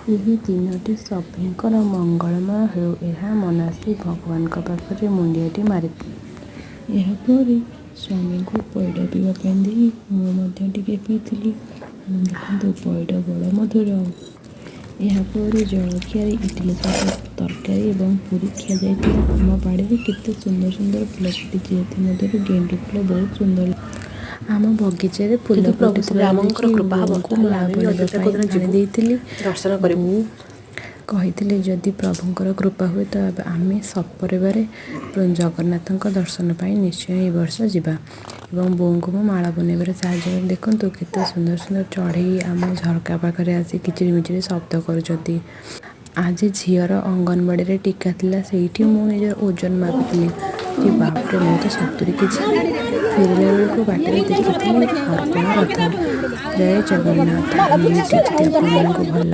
ଏହି ଦିନଟି ସଭିଙ୍କର ମଙ୍ଗଳମୟ ହେଉ, ଏହା ମନାସି ଭଗବାନଙ୍କ ପାଖରେ ମୁଣ୍ଡିଆଟି ମାରି। ଏହାପରେ ସ୍ୱାମୀଙ୍କୁ ପଇଡ଼ ପିଇବା ପାଇଁ ଦେଇ ମୁଁ ମଧ୍ୟ ଟିକେ ପିଇଥିଲି। ଦେଖନ୍ତୁ, ପଇଡ଼ ବଡ଼ ମଧୁର। ଏହାପରେ ଜଳଖିଆରେ ଇଟିଲି ସହିତ ତରକାରୀ ଏବଂ ପୁରୀ ଖିଆଯାଇଥିଲା। ଆମ ବାଡ଼ିରେ କେତେ ସୁନ୍ଦର ସୁନ୍ଦର ଫୁଲ ଫୁଟିଛି। ଏଥିମଧ୍ୟରୁ ଗେଣ୍ଡୁ ଫୁଲ ବହୁତ ସୁନ୍ଦର। ଆମ ବଗିଚାରେ ଫୁଲ ଯଦି ପ୍ରଭୁ ଫୁଟିଥିବାର ଶ୍ରୀରାମଙ୍କର ଦେଖି କୃପା ହବ, ବୋଉଙ୍କୁ ତାହେଲେ ମାଳ ଆମେ ବି ବନେଇବା ଅଯୋଧ୍ୟାକୁ ପାଇଁ ଦିନ ଆଣି ଯିବୁ, ଦେଇଥିଲି। ଦର୍ଶନ କରିବୁ। ବୋଉ କହିଥିଲେ, ଯଦି ପ୍ରଭୁଙ୍କର କୃପା ହୁଏ ତ ଆମେ ସପରିବାରେ ଜଗନ୍ନାଥଙ୍କ ଦର୍ଶନ ପାଇଁ ନିଶ୍ଚୟ ଏ ବର୍ଷ ଯିବା। ଏବଂ ବୋଉଙ୍କୁ ମୁଁ ମାଳ ବନେଇବାରେ ସାହାଯ୍ୟ କରି। ଦେଖନ୍ତୁ, କେତେ ସୁନ୍ଦର ସୁନ୍ଦର ଚଢ଼େଇ ଆମ ଝରକା ପାଖରେ ଆସି କିଚିରିମିଚିରି ଶବ୍ଦ କରୁଛନ୍ତି। ଆଜି ଝିଅର ଅଙ୍ଗନବାଡ଼ିରେ ଟୀକା ଥିଲା। ସେଇଠି ମୁଁ ନିଜର ଓଜନ ମାପିଥିଲି କି ବାପରେ, ମୁଁ ତ 70 କେଜି। ଫେରିଲା ବେଳକୁ ବାଟରେ ଦେଖିଥିଲି ଅର୍ପଣ ରଥ। ଜୟ ଜଗନ୍ନାଥ। ଭିଡ଼ିଓଟି ଯଦି ଆପଣମାନଙ୍କୁ ଭଲ